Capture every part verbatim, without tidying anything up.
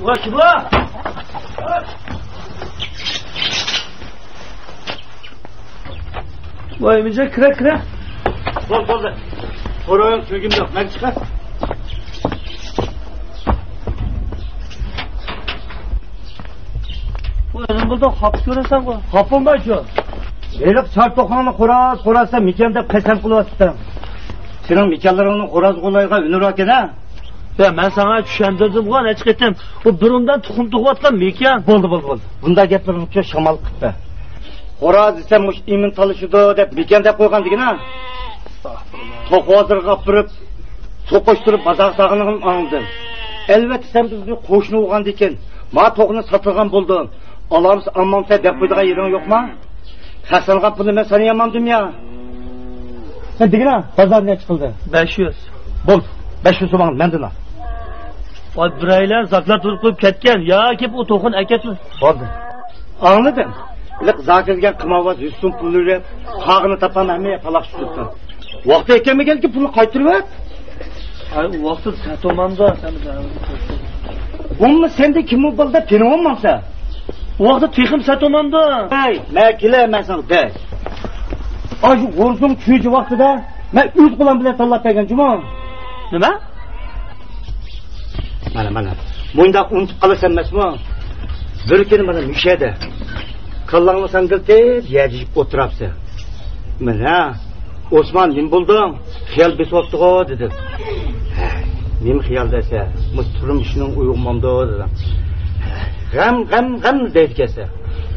ۋاي، كىم بۇ؟ ۋاي، ئىمىنجان، كىرە، كىرە. بول، بولدى. قورۇڭ، سۆيگۈم يوق. مەن چىقار. بۇ ئۆزۈڭ بولدۇڭ، خاپا كۆرۈنسەڭغۇ. خاپا بولمايچۇ. ھېلىقى چار توخۇڭنى خوراز، خوراز دەپ مېكىيان دەپ قەسەم قىلىۋاتىپتۇ. سېنىڭ مېكىيانلىرىڭنى خوراز غۇلايغا ئۈنۈۋەتكەن ھە؟ يا، مەن ساڭا چۈشەندۈردۈمغۇ نەچچە قېتىم. بۇ بۇرۇندىن تۇخۇم تۇغۇۋاتقان مېكىيان. بولدى، بولدى، بولدى. بۇنداق گەپلىرىڭنى شامال قىپتۇ. خوراز دېسەم مۇشۇ ئىمىن تالىشىدۇ دەپ مېكىيان دەپ قويغان دېگىنە. توخۇ ھازىرغا ئاپىرىپ، سۇ قوشتۇرۇپ بازارغا سالغىنىڭنى ئاڭلىدىم. ئەلۋەتتە سەن بىزنى قوشنا بولغاندىكىن، ما توخۇنى ساتىدىغان بولدۇڭ. ئالامسە ئالمامسە دەپ قويىدىغان يېرىڭ يوقما؟ خەقسانغان پۇلنى مەن سانا ياماندىم يا. سەن دېگىنە، بازار نەچچە قىلدى؟ بەش يۈز. بولدى، بەش يۈز سوماڭنى مەندىن ئال. ۋاي، بىرەيلەن زاكلات بولۇپ قويۇپ كەتكەن ياكى بۇ توخۇنى ئەكەتمە. بولدى. ئاڭلىدىم. لىق زاكىر دېگەن قىمارۋاز يۈز سوم پۇل بېرىپ، قاغىنى تاپالماي ھەممە پالاق چۈشۈرۈپتۇ. ۋاقتى يەتكەنمىكەنكى پۇلنى قايتۇرۇۋەت. ئاي، ئۇ ۋاقىتتا سەتوماندا سەن. بولما سەندە كىم بولدى دەپ تېنىۋالمامسەن. ئۇ ۋاقىتتا تېخىمۇ سەتوماندا. ھەي، مەن كېلەي، مەن ساڭا دەي. ئاشۇ غورزۇڭ چۈجە ۋاقتىدا مەن ئۆز قولۇم بىلەن تاللاپ بەرگەن جۇمۇ. نېمە؟ مانا، مانا. مۇنداق ئۇنتۇپ قالىسەن ئەمەسمۇ؟ بىر كۈنى مانا مۇشۇ يەردە كاللاڭنى ساڭگىلتىپ يەر يېيىپ ئولتۇرامسەن. مانا، ئوسمان، نېمە بولدۇڭ؟ خىيال بېسىۋاپتىغۇ دېدىم. ھە، نېمە خىيال دېسە، مۇشۇ تۇرمۇشنىڭ ئويغىمامدۇ دېدىم. غەم، غەم، غەم دەيدىكەنسەن.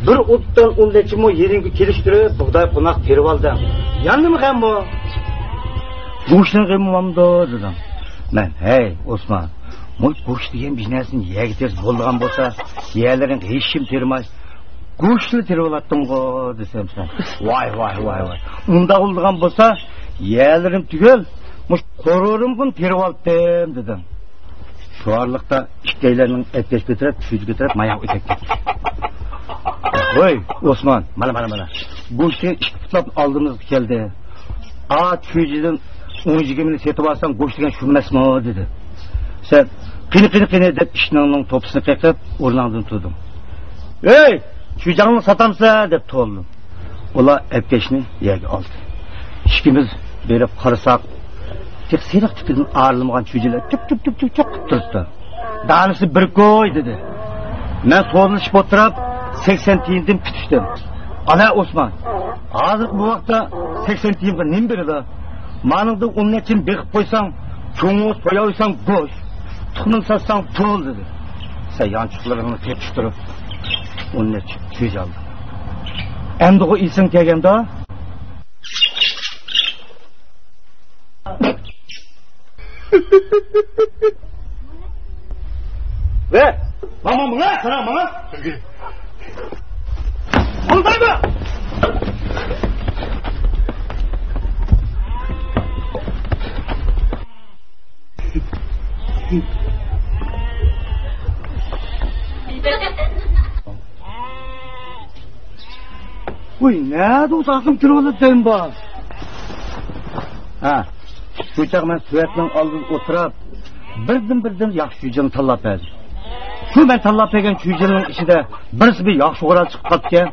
بىر ئوبدان ئون نەچچە مو يېرىڭگە كېلىشتۈرۈپ بۇغداي قوناق تېرىۋالدىم. يەنىمۇ غەم بۇ. گۆشنىڭ غېمى بارمىدۇ دېدىم. مەن، ھەي ئوسمان، مۇ گۆش دېگەن بىر نەرسىنى يەرگە تېرىسا بولىدىغان بولسا، يەرلىرىڭ ھېچكىم تېرىماي، گۆشلا تېرىۋالاتتىڭغۇ دېسەم سەن. ۋاي، ۋاي، ۋاي، ۋاي. ئۇنداق بولىدىغان بولسا، يەرلىرىم تۈگۈل، مۇشۇ قورۇرۇمغىمۇ تېرىۋالاتتىم دېدىم. شۇ ئارىلىقتا ئىككىيلەننىڭ ئەپكەش كۆتۈرۈپ، چۈجە كۆتۈرۈپ، ماياق ئۆتۈپ كەتتى. ھوي، ئوسمان، مانا، مانا، مانا. گۆشنى ئىككى پۇتلاپ ئالدىمىزغا كەلدى. ئا، چۈجىدىن ئون يىگىرمىنى سېتىۋالساڭ، گۆش دېگەن شۇ ئەمەسمۇ؟ دېدى. سەن، قېنى، قېنى، قېنى دەپ، ئىشنىڭنىڭ توپىسىنى قېقىپ، ئورنۇڭدىن تۇردۇڭ. ھەي، چۈجەڭنى ساتامسەن؟ دەپ توۋلىدىم. ئۇلار ئەپكەشنى يەرگە ئالدى. ئىككىمىز بېرىپ قارىساق، تېخى سېرىق تۈكىدىن ئايرىلمىغان چۈجىلەر چۈك، چۈك، چۈك، چۈك، چۈك قىلىپ تۇرۇپتۇ. دانىسى بىر كوي، دېدى. مەن سودىلىشىپ ئولتۇرۇپ، سەكسەن تىيىندىن پۈتۈشتۈم. ئانا ئوسمان، ھازىرقى بۇ ۋاقىتتا سەكسەن تىيىنغا نېمە بېرىدۇ؟ مانىڭدىن ئون نەچچىنى بېقىپ قويساڭ، چوڭ بولسا سوياۋەرسەڭ گۆش، تۇخۇمنى ساتساڭ پۇل، دېدى. سەن يانچۇقلىرىڭنى تېپىشتۇرۇپ، ئون نەچچە چۈجە ئالدىڭ. ئەمدىغۇ ئېسىڭ كەلگەندۇ؟ ۋە، ماڭا، ماڭا، قارا، ماڭا. بولمايدۇ. ۋوي، نەدە ئۇ تاقىم كىرىۋالىدۇ دەيمەن بار. ھە، شۇ چاغ مەن سۆۋەتنىڭ ئالدىدا ئولتۇرۇپ، بىردىن-بىردىن ياخشى چۈجىنى تاللاپ بەردىم. شۇ مەن تاللاپ بەرگەن چۈجىنىڭ ئىچىدە بىرسى بىر ياخشى خوراز چىقىپ قاپتىكەن.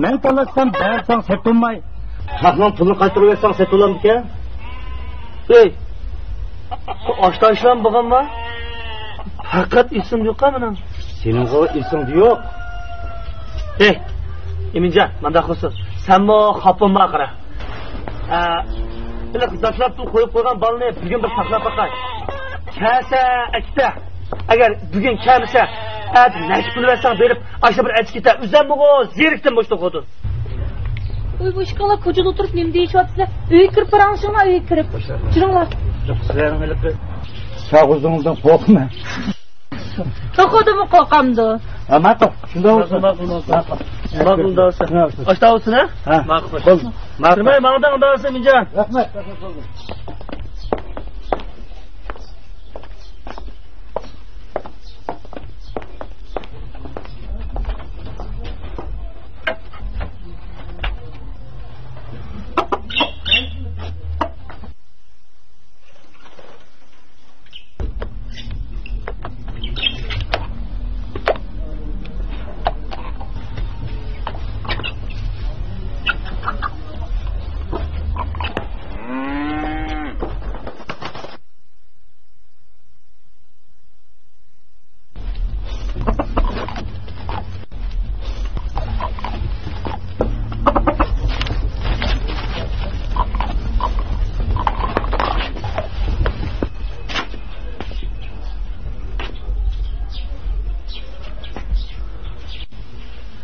مەن تاللاشسام بەرسەڭ سېتىلماي، خەقنىڭ پۇلىنى قايتۇرۇۋەتسەڭ سېتىلامدىكەن. ئەي، ئاشتا ئىشلام بولغانما؟ پەقەت ئېسىم يوقا مېنىڭ. سېنىڭغۇ ئېسىڭدە يوق. ئەي، ئىمىنجان، مانداق قىلسۇن. سەنمۇ خاپا بولما قارا. ئە، ھېلىقى داشلاپ قويۇپ قويغان بالىنى بۈگۈن بىر ساقلاپ باقاي. كەلسە ئەكىتە. ئەگەر بۈگۈن كەلمىسە، ئەتە نەچچە پۇل بەرسەڭ بېرىپ، ئاشۇ بىر ئەچكىتە. ئۆزەممۇ زېرىكتىم مۇشۇ خوتۇن. ۋوي، بۇ ئىككىڭلار كوچىدا ئولتۇرۇپ نېمە دېيىشىۋاتىسىلەر؟ ئۆيگە كىرىپ پاراڭلىشىڭلار، ئۆيگە كىرىپ. كىرىڭلار. سىلەرنىڭ ھېلىقى ساغۇزىڭىزدىن قورقىمەن. توخۇدىنمۇ قورقامدۇ؟ ھە، ماقۇل. شۇنداق بولسۇن. ماقۇل، ماقۇل. ماقۇل. ماقۇل، ئۇنداق بولسا. ھە. ئاشتا بولسۇن، ھە؟ ھە. ماقۇل. بولدى. ماقۇل. كىرمەي ماڭدىڭ، ئۇنداق بولسا، ئىمىنجان. رەھمەت، رەھمەت، بولدى.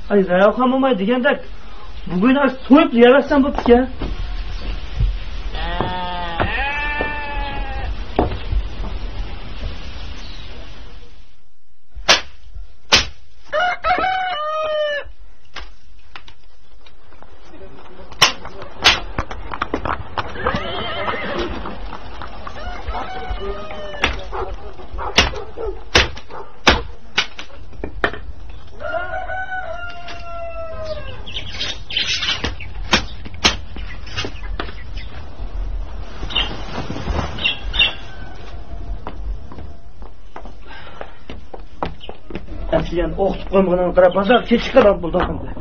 ئاي، رايخان موماي دېگەندەك، بۈگۈن ئاشۇ سويۇپ يەۋەتسەم بوپتىكەن. ئەسلىھەنى ئوقۇتۇپ قويمىغىنىڭغا قاراپ، بازار كېچىككەن بولدۇم ئەمدى.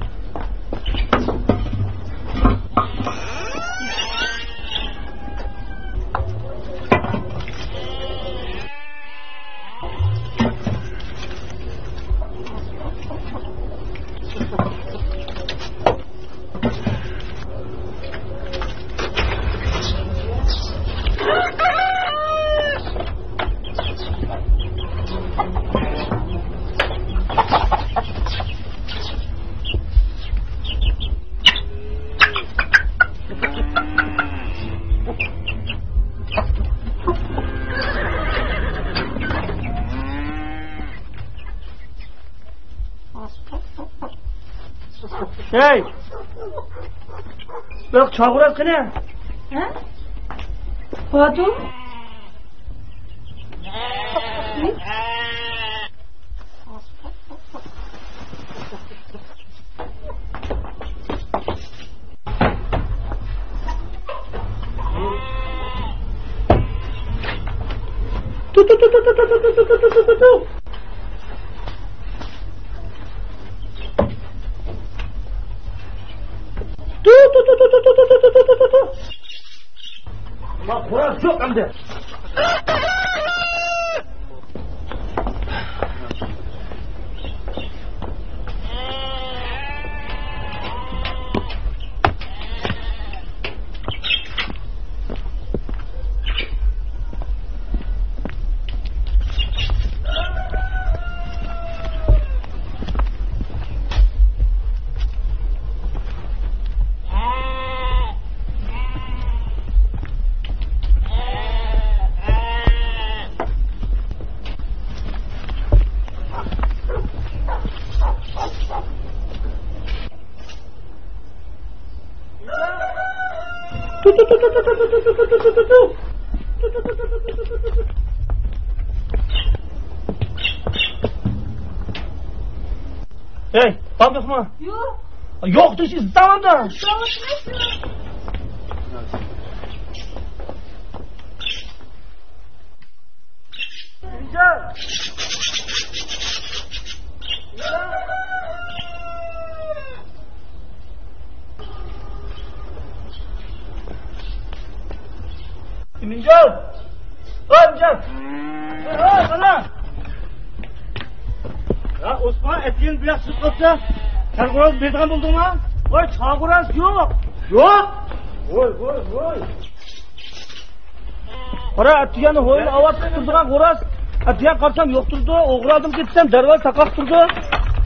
ھەي! بىر چاغۇراز قېنى؟ ھە؟ باتۇر؟ ما خورا شوق عندك. ھەي، باب يوقمۇ؟ يوق. يوق دېسە ئىزدەۋاتىمەن. ئىمىنجان! ۋاي، ئىمىنجان! ۋاي، قانا! يا، ئوسمان، ئەتىگەن بۇياق چىقىپ قاپسەن. چاغۇراز بېرىدىغان بولدۇڭما؟ ۋاي، چاغۇراز يوق. يوق؟ ۋاي، ۋاي، ۋاي. قارا، ئەتىگەن ھويلا ئاۋات تۇرىدىغان غوراز. ئەتىگەن قارىسام يوق تۇرىدۇ. ئوغرى ئالدىم كەتسەم دەرۋازا تاقاق تۇرىدۇ.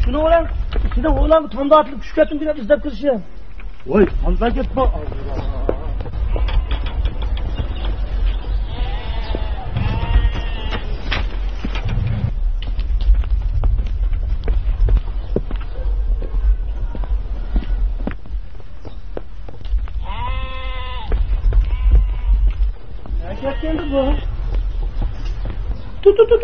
شۇنىڭ بىلەن ئىچىدە ھويلامغا تامدا ئاتلىپ چۈشۈپ كەتتىم دېگەن ئىزدەپ كىرىشى. ۋاي، تامدا كەتتى. نەگە كەتكەندۇ بۇ؟ تۇ، تۇ، تۇ.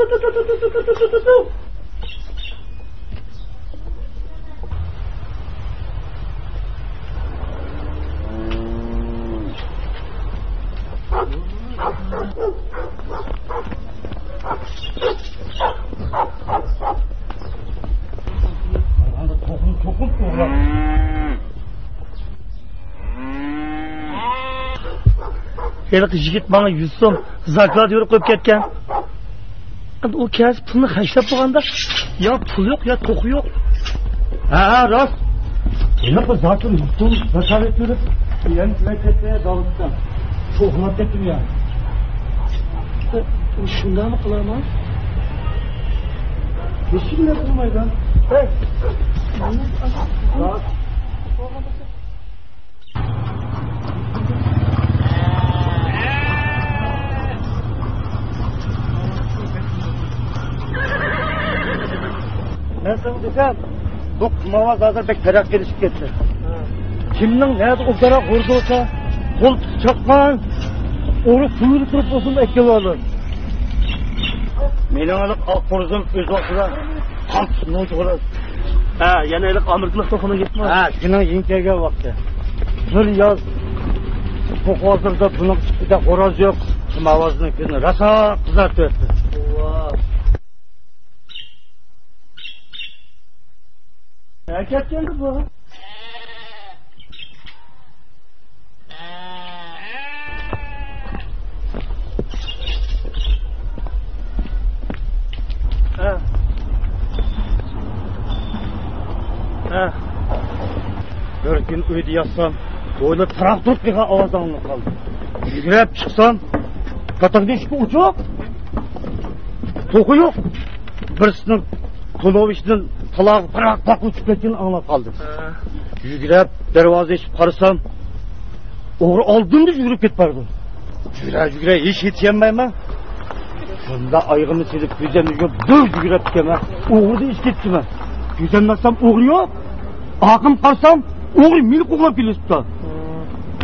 ھېلىقى يىگىت ماڭا يۈز سوم زاكات يۈرۈپ قويۇپ كەتكەن. ئەمدى ئۇ كەلسە پۇلنى خەجلەپ بولغاندا، يا پۇل يوق، يا توخۇ يوق. ھە، ھە، راست. ھېلىقى زاكىر يۈز سوم زاكات بېرىپ، يەنە سىلەر كەتتى، داۋۇتقا. شۇ ئۇخلاپ كەتتىم يا. شۇنداقمۇ قىلارمەن؟ ھېچكىم نەرسە قىلمايدۇ. ھەي! مەن ساڭا دېسەم، بۇ قىمارۋاز ھازىر بەك تەرەققىي قىلىشىپ كەتتى. كىمنىڭ نەدە ئوبدانراق غۇرۇزى بولسا، قول چاققان ئورۇق تۈۋىدە تۇرۇپ بولسىمۇ ئەكېلىۋالىدۇ. مېنىڭ ئاق غۇرۇزۇم ئۆز ۋاقتىدا قان تۇتمايدۇ غۇرۇز. ھە، يەنە ھېلىقى ئامېرىكىلىق توخۇنىڭ گېپىمۇ؟ ھە، شۇنىڭ يېڭى كەلگەن ۋاقتى. بىر ياز توخۇ ھازىردا بۇنىڭ ئىچىدە غۇرۇز يوق. قىمارۋازنىڭ كۆزىنى راسا قىزارتىۋەتتى. ۋاھ. نەگە كەتكەندۇ بۇ؟ ھە. ھە. بىر كۈن ئۆيدە ياتسام، بوينۇمدا تاراق تۇرۇپ قېلىدىغان ئاۋاز ئاڭلىنىپ قالدى. يۈگۈرۈپ چىقسام، كاتاكنىڭ ئىشىكى ئوچۇق. توخۇ يوق. بىرسىنىڭ تونۇۋىچىدىن تالاغا پىراق-پاق ئۇچۇپ كەتكىنىنى ئاڭلاپ قالدىم. ھە. يۈگۈرۈپ دەرۋازا ئېچىپ قارىسام، ئوغرى ئالدىمدا يۈگۈرۈپ كېتىپ بارىدۇ. يۈگۈرە-يۈگۈرە ھېچ يېتىشەلمەيمەن. شۇنداق ئايىغىمنى سېلىپ كۆزۈمنى يۇمۇپ دۈر يۈگۈرۈپ كېتىمەن. ئوغرىدىن ئېچىپ كېتىپتىمەن. كۆزۈمنى ئاچسام ئوغرى يوق. ئارقامغا قارىسام ئوغرى مېنى قوغلاپ كېلىۋاتىپتۇ.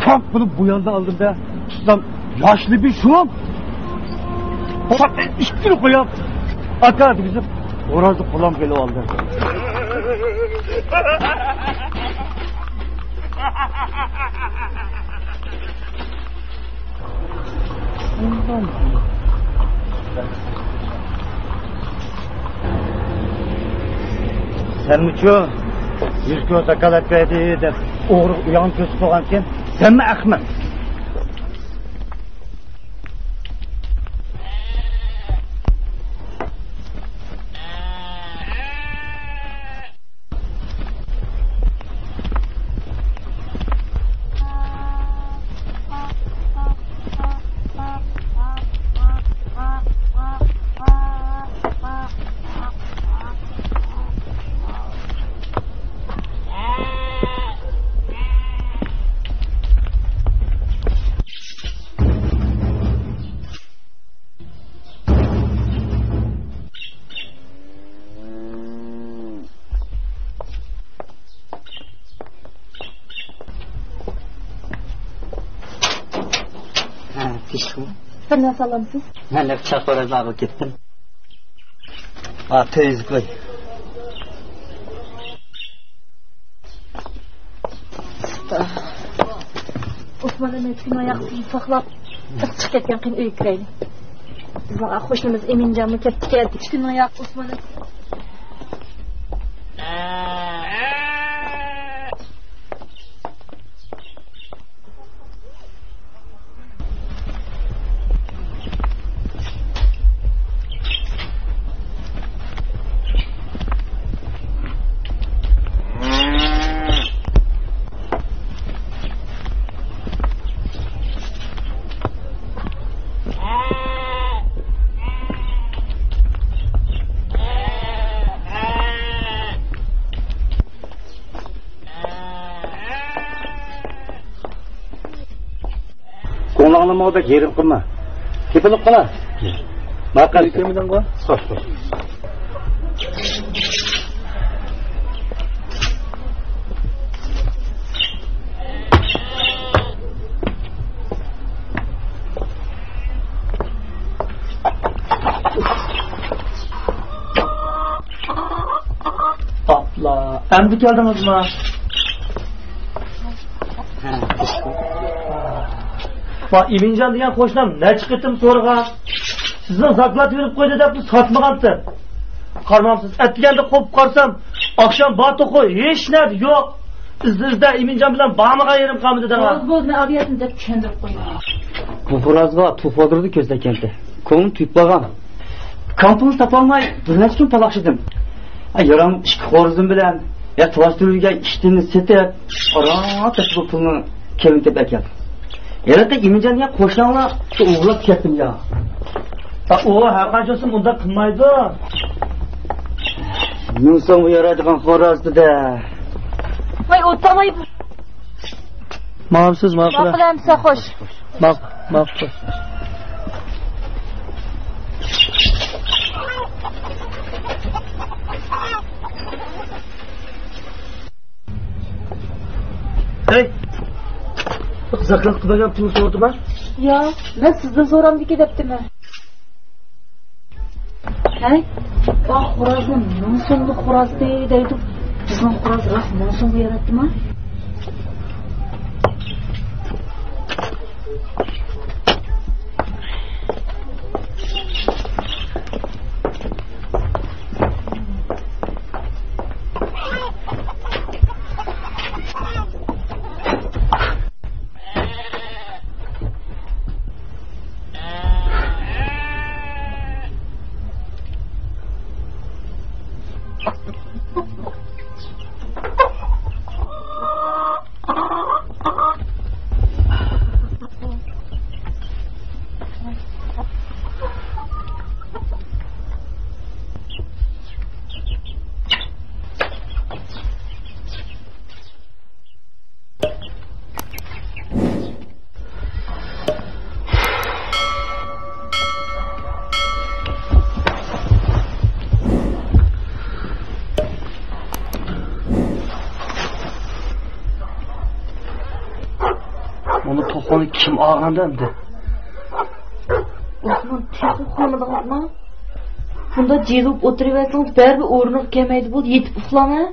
تاق بولۇپ بۇ ياندا ئالدىمدا تۇتسام ياشلى بىر شۇم. ئىككىنى قويۇپ، ئاكا دېگۈزۈپ، غورازنى قولۇمغا ئېلىپ ئالدىم. سەنمىچۇ يۈز كوي زاكالەت بەردى دەپ ئوغرىغا ئۇياغنى كۆرسىتىپ قويغانكەن، سەنمۇ ئەخمەق. ھە، تىشقى. سەندە سالامسىز. مەن دەپ چاپارازنى ئاغىپ كەتتىم. ھا، تۆيىزى قوي. ئوسمان ئەمەي، كۈن ئاياغ سىزنى ساقلاپ، چىقىپ كەتكەن قېنى ئۆيگە كىرەيلى. بىزنىڭ قوشنىمىز ئېمىنجانمۇ كەپتىكەن. كۈن ئاياغ ئوسمان. كۆڭلۈڭنى ماڭا بەك يېرىم قىلما. تېپىلىپ قالا. ماقۇل. كۆمىدىڭغۇ؟ خوش، خوش. ئاپلا، ئەمدى كەلدىڭىزما؟ ۋا ئىمىنجان دېگەن قوشنام نەچچە قېتىم سورىغان. سىزنىڭ زاكلات بېرىپ قويدى دەپلا ساتمىغانتىم. قارىمامسىز، ئەتىگەندە قوپۇپ قارىسام، ئاخشام بار توخۇ ھېچ نەدە يوق. ئىزدە-ئىزدە ئىمىنجان بىلەن بارمىغان يېرىم قالمىدى دەڭا. بولدى، بولدى، مەن ئارىيەتنى دەپ چۈشەندۈرۈپ قويدۇم. بۇ خورازغا توخۇ ئالدۇرىدۇ كۆزلەپ كەلدى. كۆڭلۈم تۇيۇپ قالغان. كامپۇنى تاپالماي بىر نەچچە كۈن پالاقشىدىم. ھە، ياراڭ ئىككى خورىزىم بىلەن، يا تىۋاستۇرىگە ئىككىنى سېتىپ، ئاران تېپىپ بۇ پۇلنىڭ كېمىنى تېپىپ ئەكەلدىم. ھېلىقى ئىمىنجان يا قوشناڭلار شۇ ئوغرىلاپ كەتتىم يا. ئا، ئۇ ھەر قانچە بولسۇن ئۇنداق قىلمايدۇ. مىڭ سومغا يارايدىغان خوراز دېدى. ۋاي، ئوتاماي. ماقۇل سىز، ماقۇل. ماقۇل ئەمسە، خوش. ماقۇل، ماقۇل. ھەي! زاكاز قىلىدىغان پۇل سورىدىما؟ يا، مەن سىزدىن سورامدىكى دەپتىمەن. ھەي، بۇ خورازنى مىڭ سوملۇق خوراز دەيدۇ. بىزنىڭ خوراز راست مىڭ سومغا ياراتتىما؟ بۇنى توخۇنى كىم ئالغاندا ئەمدى؟ ئۇخلىمىدىڭىزمۇ؟ بۇنداق جىلىپ ئولتۇرۇۋەرسىڭىز، بەرىبىر ئورنىغا كەلمەيدۇ، بولدى، يېتىپ ئۇخلاڭ، ھە؟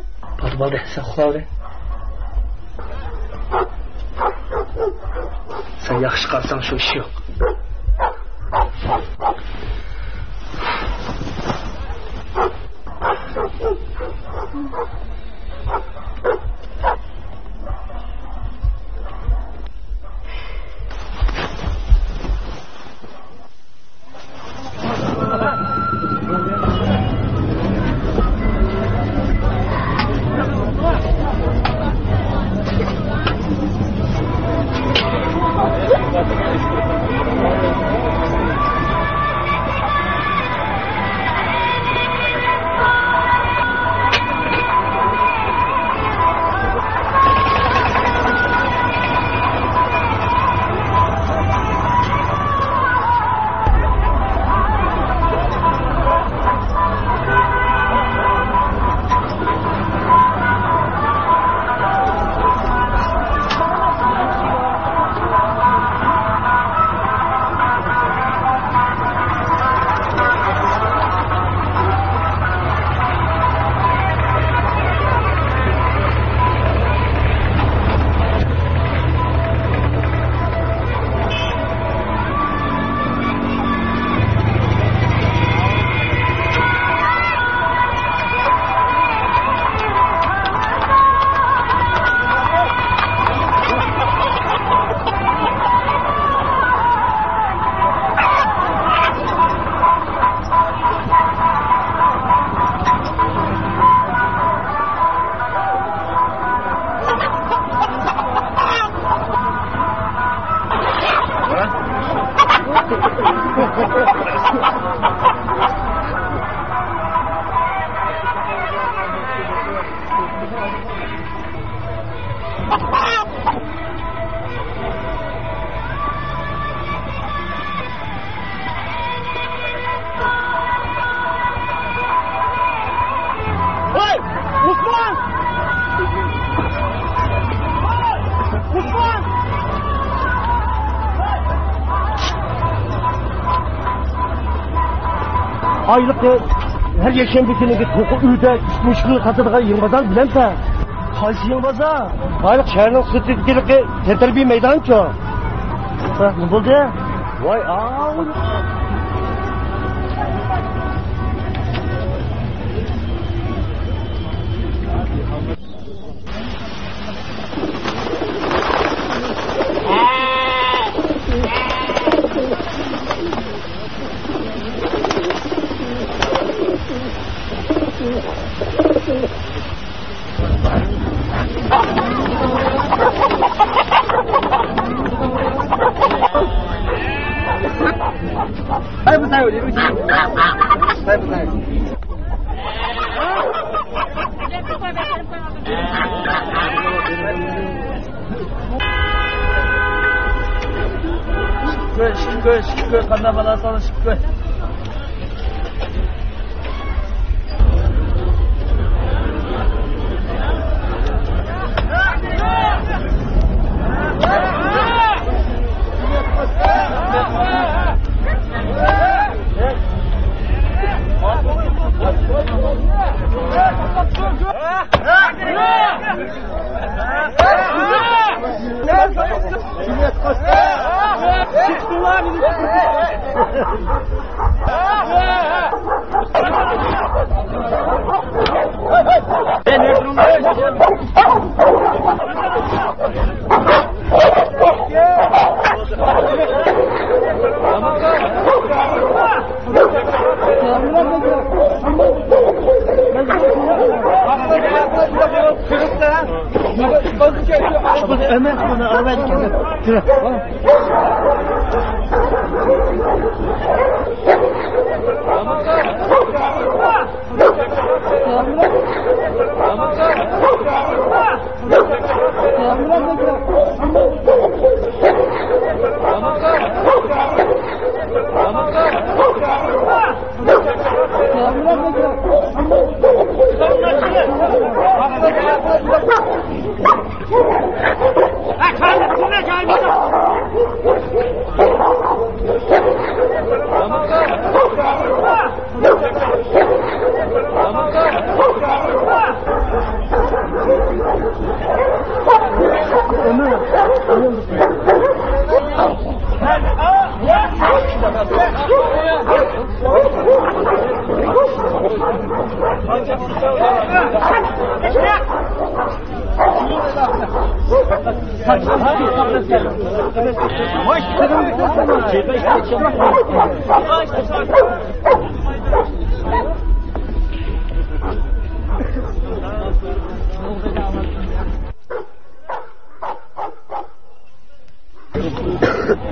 بولدى، بولدى، سەن ئۇخلاۋەر. سەن ياخشى قارىساڭ، شۇ ئىش يوق. ئايلىقى ھەر يەكشەنبە كۈنىگە توخۇ ئۆيدە ئۈچ مىڭ قاتىدىغان يېڭى بازار بىلەمسەن؟ قايسى يېڭى بازار؟ ھايلىق شەھەرنىڭ سىرتىدىكى تەنتەربىيە مەيدانىچۇ؟ ھە، نېمە بولدى؟ ۋاي، ئاۋۇ. شۈكۈر، شۈكۈر، شۈكۈر، قانداق بولسا شۈكۈر.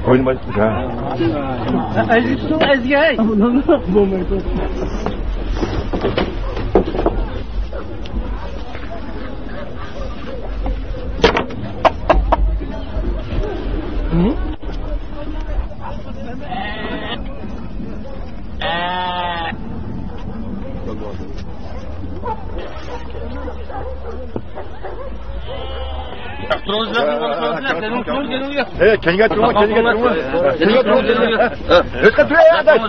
قوينى بايقىتىش ھە. ئەزگە تۇتۇڭ، ئەزگە، ھەي. بولمايدۇ. ئە، كەينىگە تۇرۇڭ، كەينىگە تۇرۇڭ. كەينىگە تۇرۇڭ، كەينىگە. ئە، ئۆتكە تۇرۇڭ، ئە، ئاداش.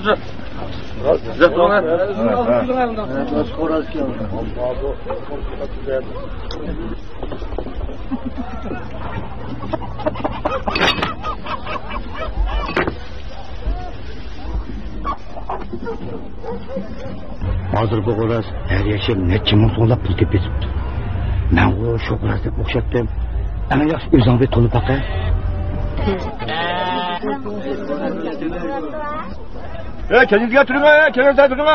ھازىر بۇ خوراز ھەر ياشاپ نەچچە مىڭ سوملاپ پۇل تېپىۋېتىپتۇ. مەنغۇ شۇ خورازنى ئوخشاتتىم. ئەڭ ياخشى ئۆزۈڭ بىر تونۇپ باقە. ئە، كەينىڭىزگە تۇرۇڭ، ئە، كەينىڭىزگە تۇرۇڭ.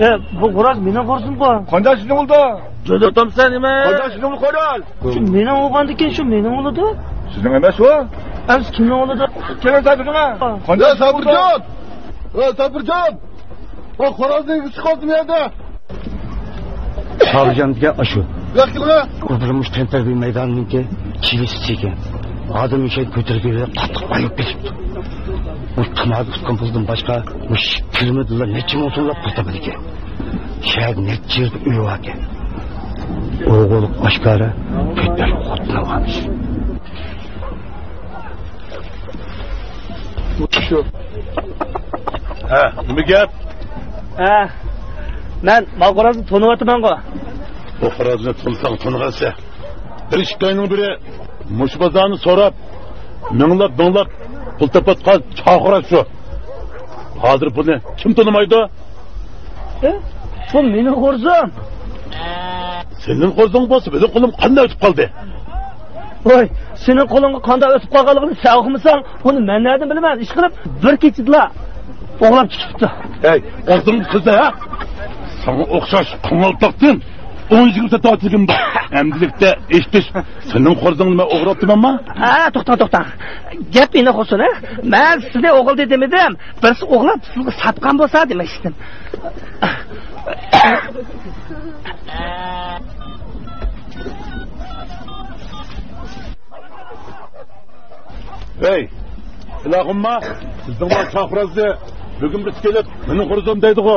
ئە، بۇ خوراز مېنىڭ خورزۇمغۇ. قانداق سىزنىڭ بولدى؟ جۆدەتامسەن نېمە؟ قانداق سىزنىڭ بۇ خوراز؟ شۇ مېنىڭ بولغاندىكىن شۇ مېنىڭ بولىدۇ. سىزنىڭ ئەمەس ئۇ. ئەمىسە كىمنىڭ بولىدۇ؟ كەينىڭىزگە تۇرۇڭ. قانداق يا سابىرجان! ئە، سابىرجان! ۋاي، خورازنىڭ ئىگىسى قالدى بۇ يەردە. سابىرجان دېگەن ئاشۇ. بۇياققا كېلىڭە. ئۇ بىر مۇشت تەنتەربىيە مەيدانىنىڭكى چىلىسى ئىكەن. ئادەم ئۆشەك كۆتۈرگىلى قاتتىق ئايىپ كېتىپتۇ. بۇ تامادا ئۇتقان پۇلدىن باشقا، بۇ پىرىمىدىلا نەچچە مىڭ سوملاپ پۇل تاپىدىكەن. شەھەردە نەچچە يىل ئۆيى باركەن. ئوغۇل ئاشكارا كۆتۈرۈپ خوتۇن ئالغان. شۇ. ھە، نېمە گەپ؟ ھە، مەن ما خورازنى تونۇۋاتىمەنغۇ. بۇ خورازنى تونۇساڭ تونۇغانسەن. بىر ئىككى ئاينىڭ بىرى مۇشۇ بازارنى سوراپ، مىڭلاپ، مىڭلاپ پۇل تاپاتقان چاغ خوراز شۇ. ھازىر بۇنى كىم تونۇمايدۇ؟ ئە؟ بۇ مېنىڭ خورزۇم. سېنىڭ خورزۇڭ بولسا، مېنىڭ قولۇم قانداق ئۆتۈپ قالدى؟ ۋاي، سېنىڭ قولۇڭغا قانداق ئۆتۈپ قالغانلىقىنى سەن ئۇقمىساڭ، ئۇنى مەن نەدىن بىلىمەن؟ ئىشقىلىپ، بىر كېچىدىلا ئوغلاپ چىقىپتۇ. ھەي، ئاغزىڭنى سۆزلە، ھە؟ ساڭا ئوخشاش قاڭالتاقتىن ئون يىگىرمە ساتا ئاتىلىكىم بار. ئەمدىلىكتە ئېيتىش، سېنىڭ خورزۇڭنى مەن ئوغرىلاپتىمەنما؟ ھە، توختاڭ، توختاڭ. گەپ ئېنىق بولسۇن، ھە؟ مەن سىزنى ئوغرىلىدى دېمىدىم. بىرسى ئوغرىلاپ، سىزگە ساتقان بولسا دېمەكچىدىم. ھەي، ئىلاھىمما، بىزنىڭ بۇ چاقىرازنى بۈگۈن بىز كېلىپ، مېنىڭ خورزۇم دەيدىغۇ.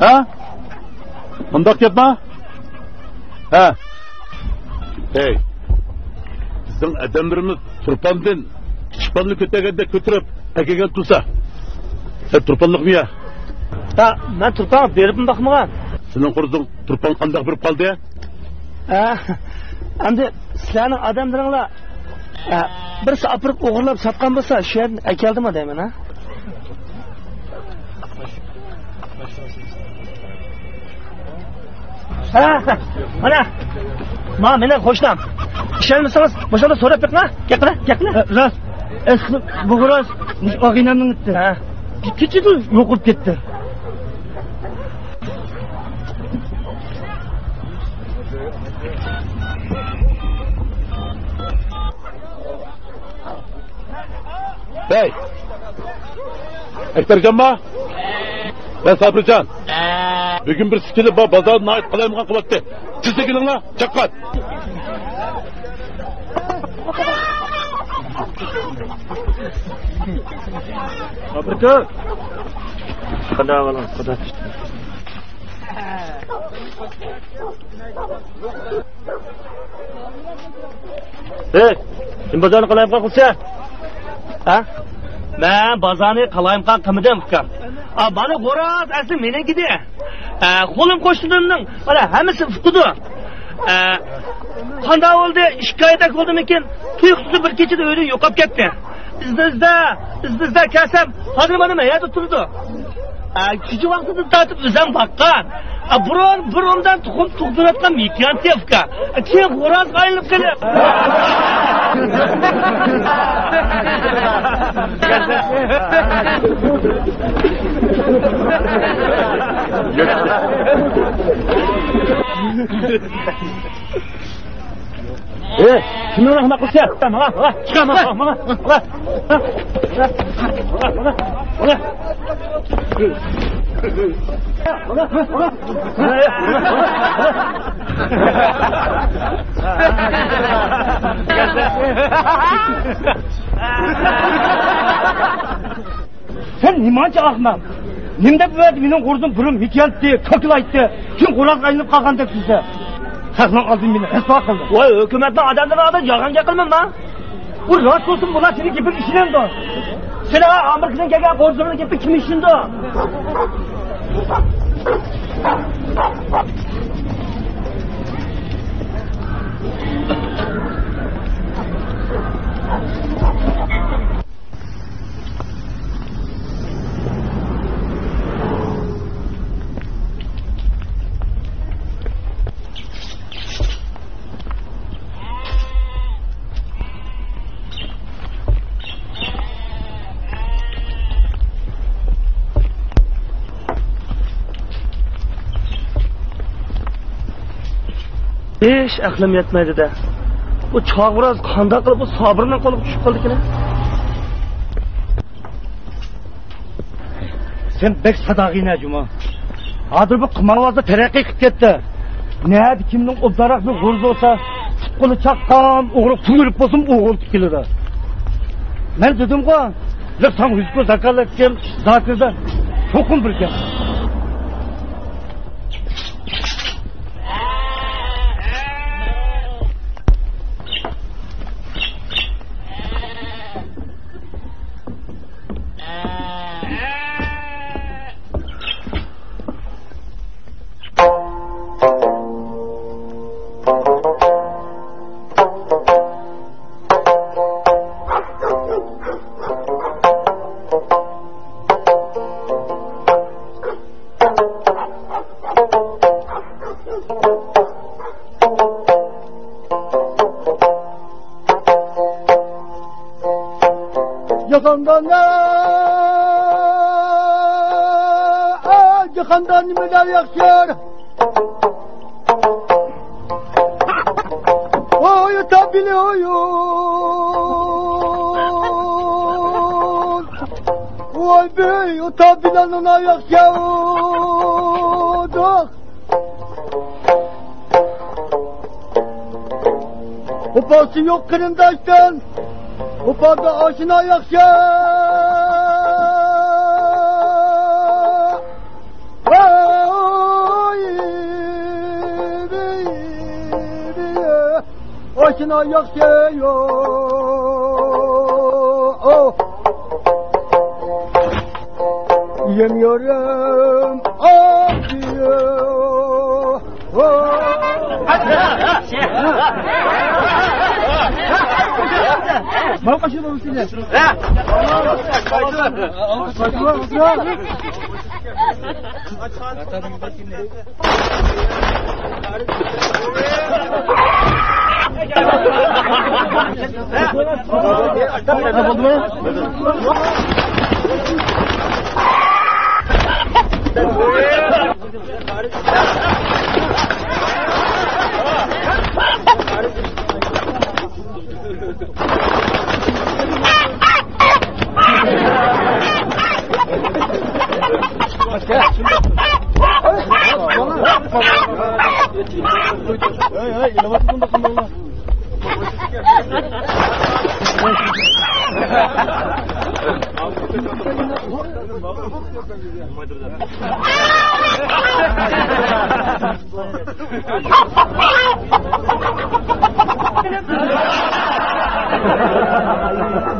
ھە؟ مۇنداق گەپما؟ ھە. ھەي، بىزنىڭ ئادەملىرىمىز تۇرپاندىن كىچىك بالىنى كۆتەرگەندەك كۆتۈرۈپ ئەكەلگەن تۇرسا. سەن تۇرپانلىقمۇ يا؟ ھە، مەن تۇرپانغا بېرىپمۇ باقمىغان. سېنىڭ خورزۇڭ تۇرپان قانداق بېرىپ قالدى؟ ھە، ئەمدى سىلەرنىڭ ئادەملىرىڭلار، ھە، بىرسى ئاپىرىپ ئوغرىلاپ ساتقان بولسا، شۇ يەردىن ئەكەلدىمۇ دەيمەن، ھە؟ ھە، مانا، ما مېنىڭ قوشنام. ئىشەنمىسىڭىز، مۇشۇندا سوراپ بېقىڭ، ھە؟ گەپ قىلە، گەپ قىلە. ھە، راست. ئەسلى بۇ راست. مۇشۇ ئاغىنەمنىڭ ئىتى. ھە. كېچىدە يوقاپ كەتتى. ھەي! ئەكبەرجانما؟ مەن سابىرجان. بۈگۈن بىرسى كېلىپ، بۇ بازارنى ناھايىتى قالايمىقان قىلىۋەتتى. تېزلا كېلىڭلار، چاققان. سابىرجان! قانداق ئەھۋالىڭ؟ قانداق؟ ھەي، كىم بازارنى قالايمىقان قىلسا؟ ھە؟ مەن بازارنى قالايمىقان قىلمىدىم، ئۇكام. ئا، مانا خوراز ئەسلى مېنىڭكىدى. ئە، قولۇم قوشنىلىرىمنىڭ، مانا، ھەممىسى ئۇقىدۇ. ئە، قانداق بولدى؟ ئىككى ئايدەك بولدىمىكىن؟ تۇيۇقسىز بىر كېچىدە ئۆيدىن يوقاپ كەتتى. ئىزدە، ئىزدە، ئىزدە، ئىزدە كەلسەم، ھازىر مانا مەيەردە تۇرىدۇ. ئە، كىچىك ۋاقتىدىن تارتىپ ئۆزۈم باققان. ئە، بۇرۇن، بۇرۇندىن تۇخۇم تۇغدۇرۇۋاتقان مېكىيانتى ئۇكا. ئە، كېيىن خورازغا ئايلىنىپ قېلىپ. ئەي، كىمنى ئۇنداق قىلسا؟ ماڭا، ماڭا، چىقار، ماڭا، ماڭا، ماڭا، ماڭا. سەن نېمانچە ئەخمەق؟ نېمە دەپ بۇ يەردە مېنىڭ خورزۇم بۇرۇن مېكىيانتى، كاكىلايتتى، كېيىن خورازغا ئايلىنىپ قالغان دەپ سۆزلە؟ خەقنىڭ ئالدىدا مېنى رەسۋا قىلدى. ۋاي، ھۆكۈمەتنىڭ ئادەملىرىنىڭ ئالدىدا يالغان گەپ قىلماڭ. ئۇ راست بولسۇن، بۇلار سېنىڭ گېپىڭگە ئىشىنەمدۇ؟ سېنىڭ ئامېرىكىدىن كەلگەن خورزۇمنىڭ گېپىگە كىم ئىشىنىدۇ؟ ھېچ ئەقلىم يەتمەيدۇ-دە. بۇ چاغ بىراز قانداق قىلىپ بۇ سابىرنىڭ قولىغا چۈشۈپ قالدىكىن؟ سەن بەك ساداغىنە جۇما. ھازىر بۇ قىمارۋازلار تەرەققىي قىلىپ كەتتى. نەدە كىمنىڭ ئوبدانراق بىر غۇرۇزى بولسا، پۇت-قولى چاققان ئوغرى قۇيرۇق بولسىمۇ ئوغرىلىق كېلىدۇ. مەن دېدىمغۇ، بىر ساڭا يۈز كوي زاكازلاتكىن، زاكىزدا چوقۇم بىر گەپ. جاھاندا نە، جاھاندا نېمىلەر ياخشى؟ ۋاي تابىلى ئويۇن، ۋاي بىي تابىلىنىڭ ياخشى. ۋاپاسى يوق قېرىنداشتىن ئۇپادا ئاشنا ياخشى. ئاشنا ياخشى يوق. يەم يورۇم ئاقىيو.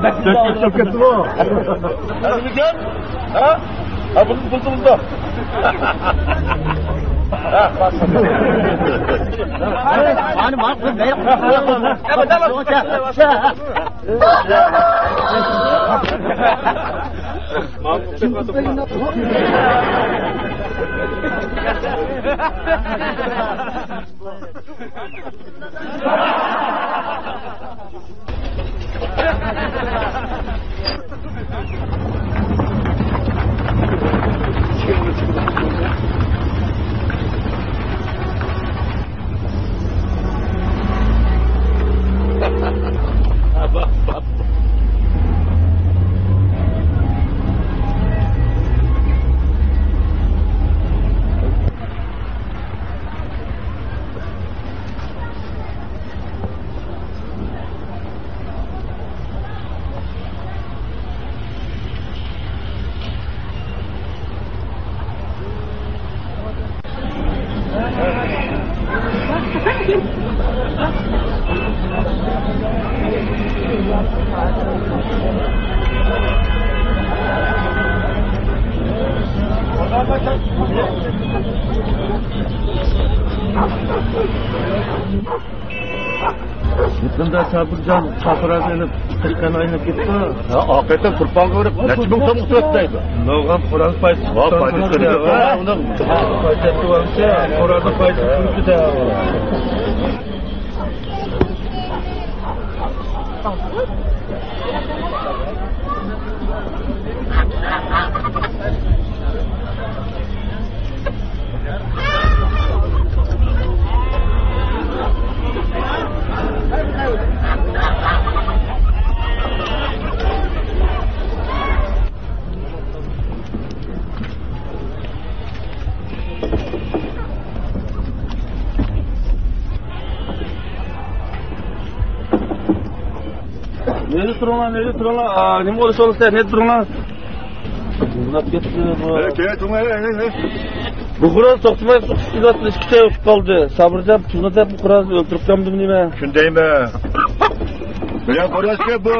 بەك ئىشلەپ كەتتىغۇ. ھە؟ ھە، بۇنى بۇلدۇڭدا. ھە، باسسىن. ئانى بار، بىر بەيرەك. يېقىندا سابىرجان چاپراز ئېلىپ، تىرىككەن ئايلىنىپ كېتىپتۇ. ھە، ئاقىرەتتە تۇرپانغا بېرىپ نەچچە مىڭ سوم ئۇچراتتى دەيدۇ. نوغان خوراز پايسى ۋا، پايسى چىقىدۇ. پايسى ئۇنىڭ خوراز پايسى چىقىدۇ. نېرى تۇرۇڭلار، نېرى تۇرۇڭلار. ئا، نېمە بولۇش بولۇشتا، نېرى تۇرۇڭلار. ئۇزۇنلاپ كەتتى بۇ. ئەي، كەل، تۇرۇڭلار، ئەي، ئەي، ئەي. بۇ خوراز توختىماي سوقۇشۇپ كېلىۋاتىدۇ، ئىككى ساياق قالدى. سابىرجان، تۇزنى دەپ بۇ خورازنى ئۆلتۈرۈپ قالمىدىمۇ نېمە؟ شۇندايمۇ؟ بىلەن خورازكەن بۇ.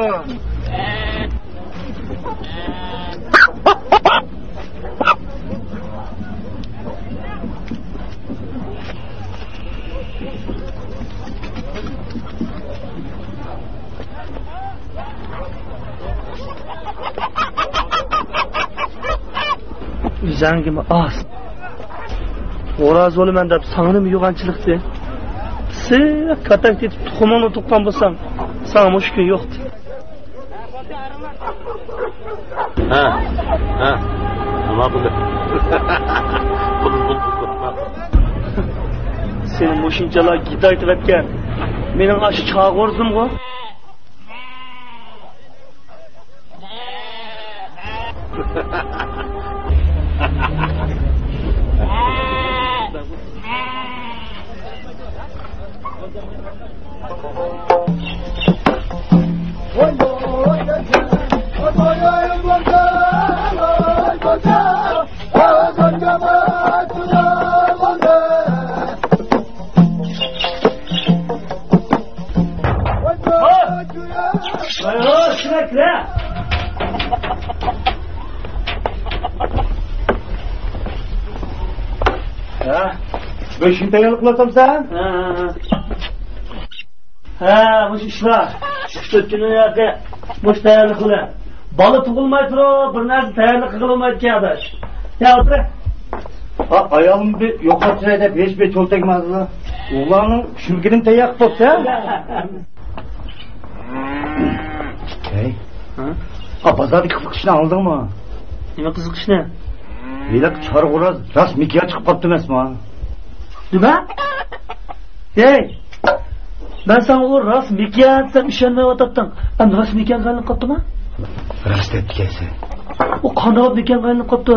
ئۆزەڭگىمۇ ئاز. خوراز بولىمەن دەپ ساڭىمۇ يوغانچىلىقتى. سىق كاتەك تېتىپ تۇخۇمۇڭنى تۇغقان بولساڭ، ساڭا مۇشۇ كۈن يوقتى. ھە، ھە، نېمە بولدى؟ بولدى، بولدى، بولدى. سېنى مۇشۇنچىلا گىدايتىۋەتكەن مېنىڭ ئاشۇ چاغ غورزۇمغۇ. ھە، بۆشۈن تەييارلىق قىلىۋاتامسەن؟ ھە، ھە، ھە. ھە، مۇشۇ ئىشلار. ئۈچ تۆت كۈندىن ياقى مۇشۇ تەييارلىق قىلىۋەر. بالا تۇغۇلماي تۇرۇپ، بىر نەرسە تەييارلىق قىلالمايدىكەن، ئاداش. يا، ئولتۇر. ھە، ئايالىمنى بىر يوقاپ تۇراي دەپ، ھېچ بىر چول تەگمەيدۇ. ئۇلارنىڭ چۈشۈرگىنىنى تەييار قىلىپ بوپتۇ. ھەي. ھە؟ ئا، بازاردىكى قىزىقىشنى ئاڭلىدىڭمۇ؟ نېمە قىزىقىشنى؟ ھېلىقى چارغۇراز راست مىكىياج چىقىپ قاپتۇ ئەمەسمۇ؟ نېمە؟ ھەي، مەن ساڭا ئۇ راست مىكىياج دېسەم ئىشەنمەيۋاتاتتىڭ. ئەمدى راست مىكىياجقا ئايلىنىپ قاپتۇما؟ راست دەپتىكەنسەن. ئۇ قانداق مىكىياجقا ئايلىنىپ قاپتۇ؟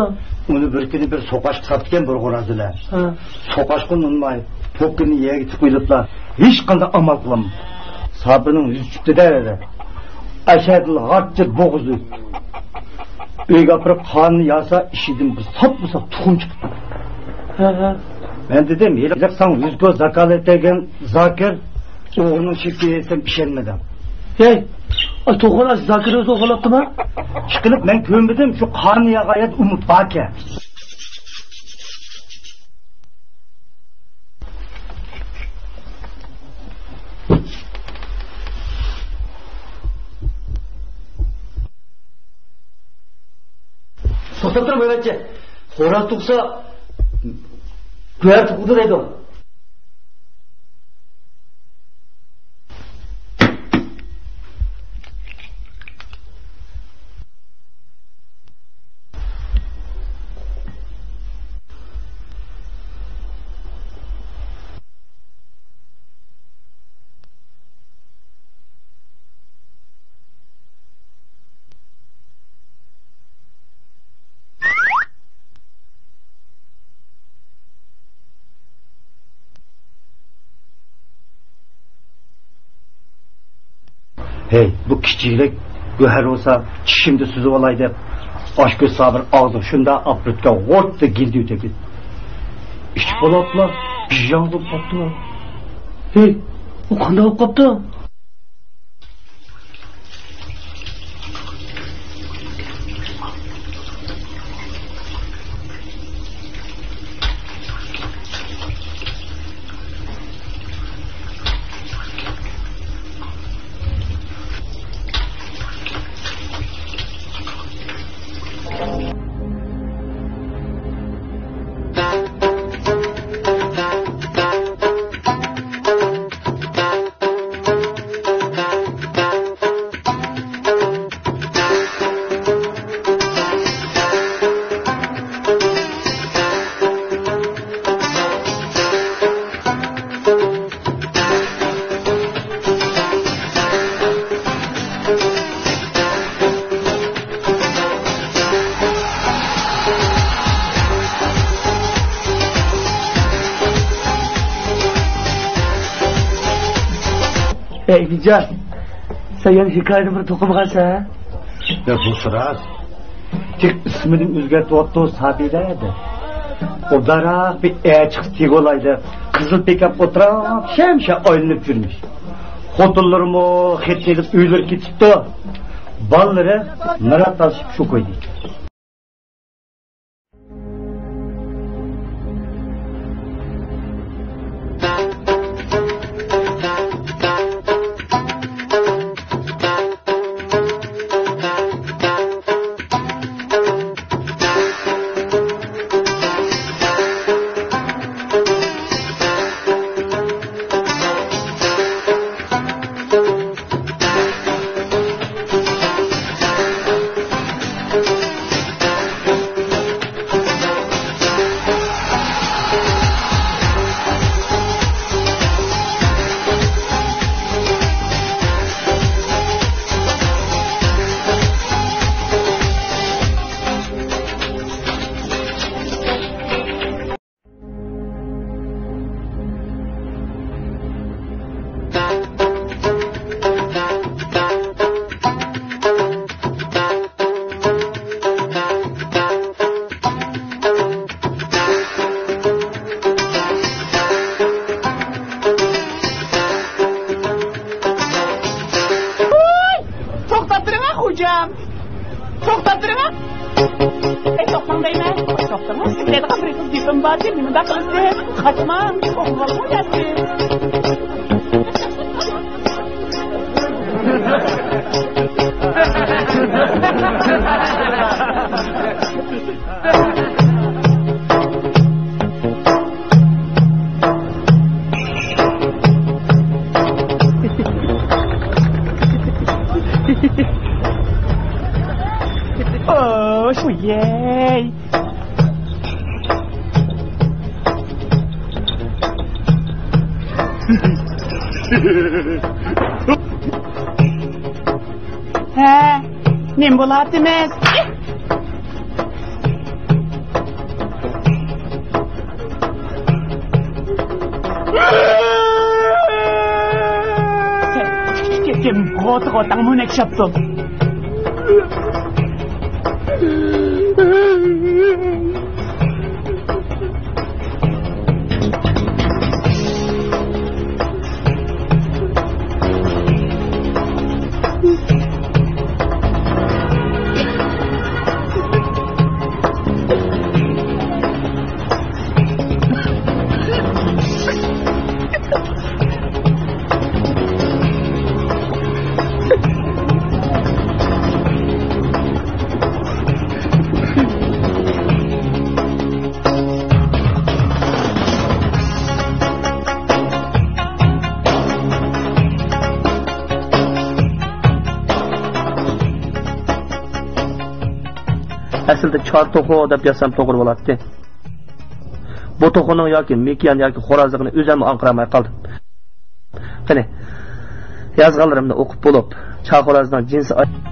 ئۇنى بىر كۈنى بىر سوقاشقا ساپتىكەن بىر غورازلار. ھە. سوقاشقا ئۇنىماي، پوكىنى يەرگە تىقىۋېلىپلا، ھېچقانداق ئامال قىلالمىدىم. سابىرنىڭ يۈزى چۈشتى-دە. ئەشەدىل غارتچە بوغۇزى. ئۆيگە ئاپىرىپ قانىنى ياسا، ئىچىدىن بىر ساپمۇساپ تۇخۇم چىقىپتۇ. ھە، ھە. مەن دېدىم، ھېلىقى ساڭا ۋىزكو زاكالەت بەرگەن زاكىر ئوغرىنىڭ شېكى دېسەم ئىشەنمىدىڭ. ھەي، ئا، توغرا، زاكىر ئۆزى ئوغرىلاپتىما؟ ئىشقىلىپ مەن كۆرمىدىم، شۇ قانىنى ياغان يەردە ئۇمۇ باركەن. توختاپ تۇرۇڭ، بۆۋەتچى. خوراز تۇغسا، گۆھەر تۇغىدۇ دەيدۇ. ھەي، بۇ كىچىكرەك گۆھەر بولسا، چىشىمدا سۈزۈۋالاي دەپ، ئاشكۆز سابىر ئاغزىغا شۇنداق ئاپىرىپتىكەن، غورتتا گىلدىۋېتىپتۇ. ئىچىپ بولۇپلا بىژاڭ بولۇپ قاپتۇ. ھەي، ئۇ قانداق بولۇپ قاپتۇ؟ ئەي ئىمىنجان، سەن يەنە ھېكايىنى بىر توقۇمىغانسەن ھە؟ يا بۇ راست. تېخى ئىسمىنى ئۆزگەرتىۋاپتۇ، سابىرە دەپ. ئوبدانراق بىر ئەر چىقسا تېگىۋالاي دەپ، قىزىل پىكاپ ئولتۇراپ، شەمشە ئايلىنىپ يۈرمىش. خوتۇنلىرىمۇ خېتىنى ئېلىپ ئۆيلىرىگە كېتىپتۇ. بالىلىرى مىرات تالىشىپ شۇ كويدا ئىكەن. بىر خىل گېپىم بار دەپ نېمىنداق قىلىسىز؟ قاچماڭ، ئوقۇۋالغۇ ياتسىز. ئوش، يەي. ھە، نېمە بولاتتىمىز؟ كەتكىن، غوتى غوتاڭ مۇنەك شاپتۇ. ئەسلىدە چار توخۇ دەپ يازسام توغرا بولاتتى. بۇ توخۇنىڭ ياكى مېكىيان ياكى خورازلىقىنى ئۆزۈممۇ ئاڭقىرالماي قالدىم. قېنى، يازغانلىرىمنى ئوقۇپ بولۇپ، چار خورازنىڭ جىنسى ئاي-